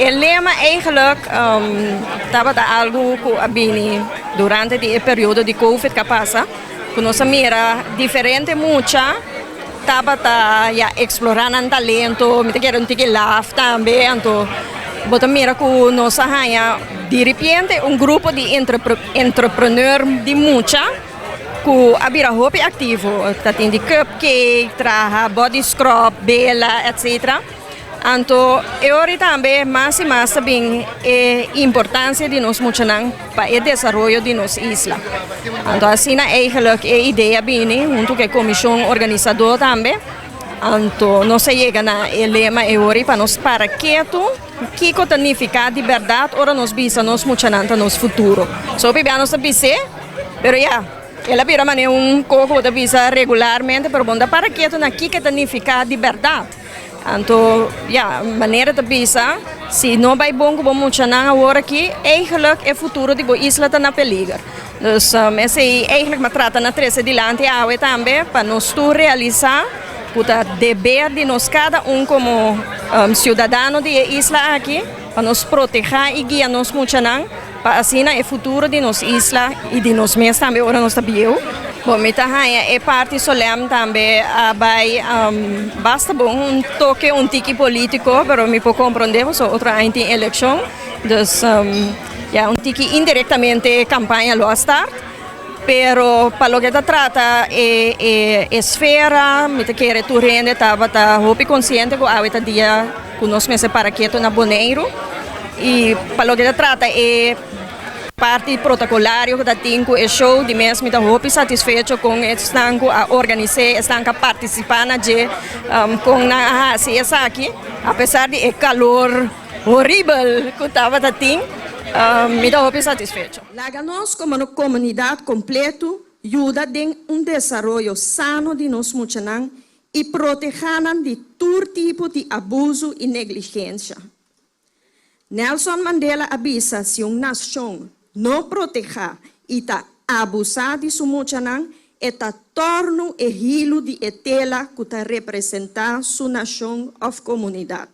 E lema eigenlijk tabata algu ku a bini durante di e periodo di Covid ku a pasa, ku nos a mira diferente mucha tabata ya eksplorá nan talento, mi ta kere un tiki laf tambe, anto bo ta mira ku nos a haña diripiente un grupo di entrepreneur di mucha ku a bira hopi aktivo, ta tin di cupcake, traha body scrub, bela, etcetera. Anto e ora tambe mas i mas ta bin e importansia di nos muchanan pa e desaroyo di nos isla. Anto asina eigenlijk e idea bini huntu ku e komishon organisadó tambe. Anto nos a yega na e lema e ora pa nos para ketu kiko ta nifiká di bèrdat ora nos bisa nos muchanan ta nos futuro. So hopi bia nos ta bis'é, pero ya, el a bira manera un kos ku bo ta bisa regularmente, pero bo no ta para ketu na kiko ta nifiká di bèrdat. Anto, ya, manera ta bisa, si no bai bon ku bo muchanan awor aki, eigenlijk e futuro di bo isla ta na peliger. Dus esei eigenlijk m'a trata na trese dilanti awe tambe pa nos tur realisá ku ta deber di nos kada un komo siudadano di e isla aki pa nos protehá i guia nos muchanan. Pa asina e futuro di nos isla y di nos mes tambe ora nos ta bieu. Bon, mi ta haña e parti solem tambe a bay basta bon, un toke un tiki politico, pero mi por comprende pasobra otro aña tin eleccion, dus ya un tiki indirectamente campaña lo a start, pero pa loke ta trata e e esfera mi ta kere tur hende tabata hopi consciente cu awe ta dia cu nos mester para keto na Boneiru y pa loke ta trata e parti protocolario cu ta tin cu e show di mes mi ta hopi satisfecho con esnan cu a organise, esnan cu a participa na dje con nan a haci esaki apesar di e calor horibel cu tabata tin mi ta hopi satisfecho. Laga nos komo komunidat kompletu yuda den un desaroyo sano di nos muchanan i protehá nan di tur tipo di abusu i negligensha. Nelson Mandela a bisa si un nashon no protehá i ta abusá di su muchanan, e ta tòrnu e hilu di e tela ku ta representá su nashon òf komunidat.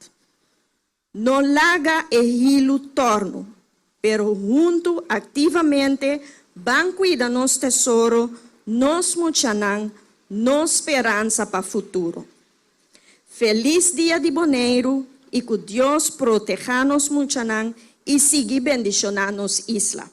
No laga e hilu tòrnu, pero huntu aktivamente ban kuida nos tesoro, nos muchanan, nos speransa pa futuro. Felis Dia di Boneiru i ku Dios protehá nos muchanan i sigui bendishoná nos isla.